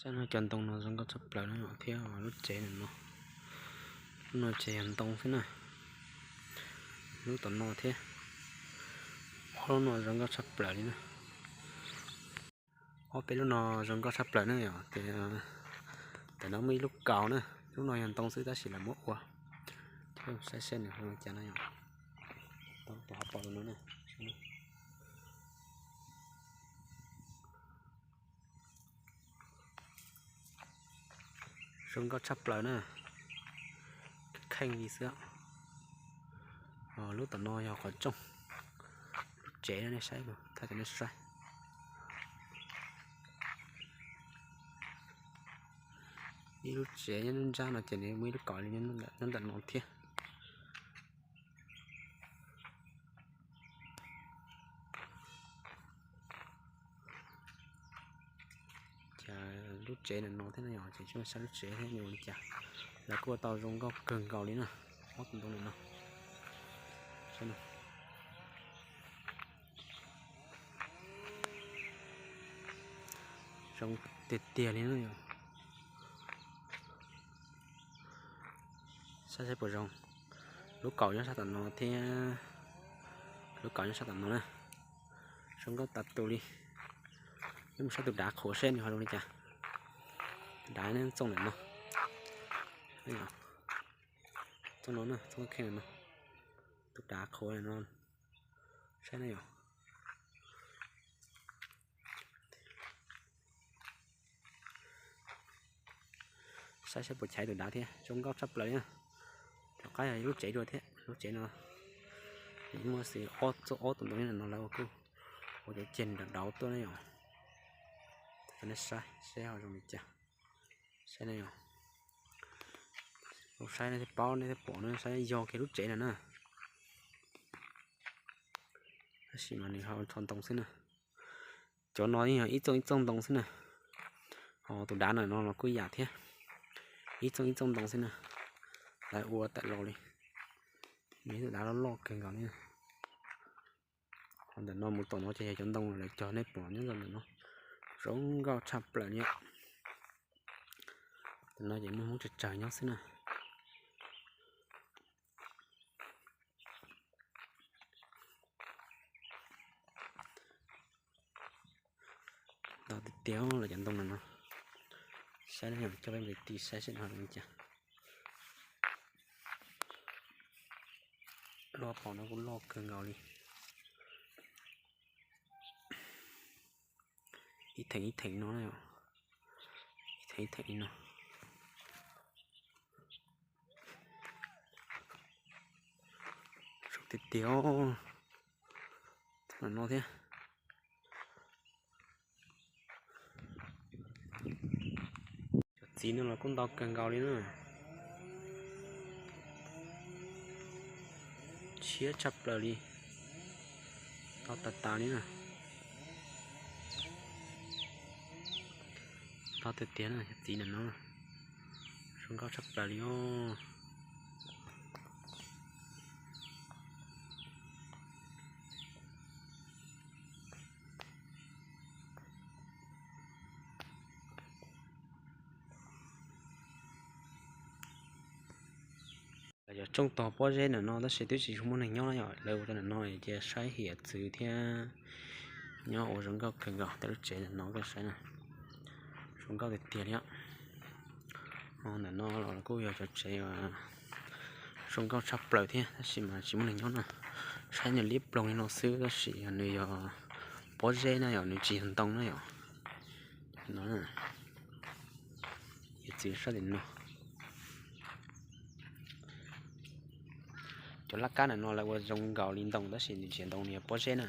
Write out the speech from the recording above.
Saib no, cov ntoo no zoo nkauj tshaj plaws na thiab lub tsev no, lub no ces yog ntoo xwb na. Lub tom no thiab, ob lub no zoo nkauj tshaj plaws li na. Ob peb lub no zoo nkauj tshaj plaws na yom. Ces tam no muaj ib lub kaus na, lub no yog ntoo xwb tab sis lawv muab ua. Saib seb nws zoo li cas na yom. Tus hauv paus no na. Zoo nkauj tshaj plaws na, kheej li xwb. Lub tom no yog qhov rooj, lub tsev no nej saib, thaij rau nej saib. Ib lub tsev nyob nruab nrab no ces nws muaj ib lub kaus li nyob ntawm no thiab. Ces lub tsev ntawm no thiab no yog ces tsis muaj saib lub tsev thiab nws ua li cas. Lawv kuj ua tau zoo nkauj kawg nkaus li na, ob tus ntoo ntawm no. Zoo tiag tiag li na yom. Saib saib puas zoo. Lub kaus nyob sab tom no thiab, lub kaus nyob sab tom no na. Zoo nkauj tas tus li. Peb mus saib tus dav qhuav seb nws ho zoo li cas. Tus dav nyob txooj ntawm no, txooj no na, txooj kheej no. Tus dav qhuav no, saib na yom. Saib saib puas chaiv tus dav thiab, zoo nkauj tshaj plaws li na. Tom qab yog ib lub tsev dua thiab, lub tsev no muaj xws ob txoj ob tus ntoo no lawv kuj ua cov ceg nraum dauv tuaj na yom. Saib seb ho zoo li cas. Saib na yom. Saib nej thiaj paub nej thiaj pom na, saib yog kiag lub tsev no na. Tab sis mas nws ho rho ntoo xwb na. Cov no yeej yog ib txooj ib txooj ntoo xwb na. Ho tus dav no no los kuj yam thiab, ib txooj ib txooj ntoo xwb na. Lawv ua tawm los li. Nws tus dav loj loj kawg nkaus li. Ho ntawm no mus tom no ces yog cov ntoo lawv cog nej pom nyob ntawm no, zoo nkauj tshaj plaws li. Tam no ces muaj Hmoob tsawg tsawg nyob xwb na. Ntau tiag tiag lawv cov ntoo no no. Saib no, coj peb mus ti saib seb no zoo li cas. Lub hauv paus no kuj loj kawg nkaus li. Ib theem ib theem no, ib theem ib theem li no. Zoo tiag tiag. Tam no thiab. Cov txiv no los kuj ntau kawg nkaus li na. Tshiab tshaj plaws li. Ntau tas tas li na. Ntau tiag tiag na, cov txiv ntawm no zoo nkauj tshaj plaws li os. Lawv cov rooj tog pob zeb ntawm no tab sis twb tsis muaj neeg nyob na yom, lawv ua rau ntawm no ces saib hiam txwv thiab nyob ua zoo nkauj kawg nkaus. Tej lub tsev ntawm no koj saib na, zoo nkauj tiag tiag li os. Ntawm no los kuj yog cov tsev zoo nkauj tshaj plaws thiab tab sis mas tsis muaj neeg nyob na. Saib nws liab ploog li no xwb tab sis nws yog pob zeb na yom, nws tsis yog ntoo na yom. No, hiam txwv sab tim no. Cov laj kab ntawm no lawv ua zoo nkaus li ntoo tab sis nws tsis yog ntoo, nws yog pob zeb na.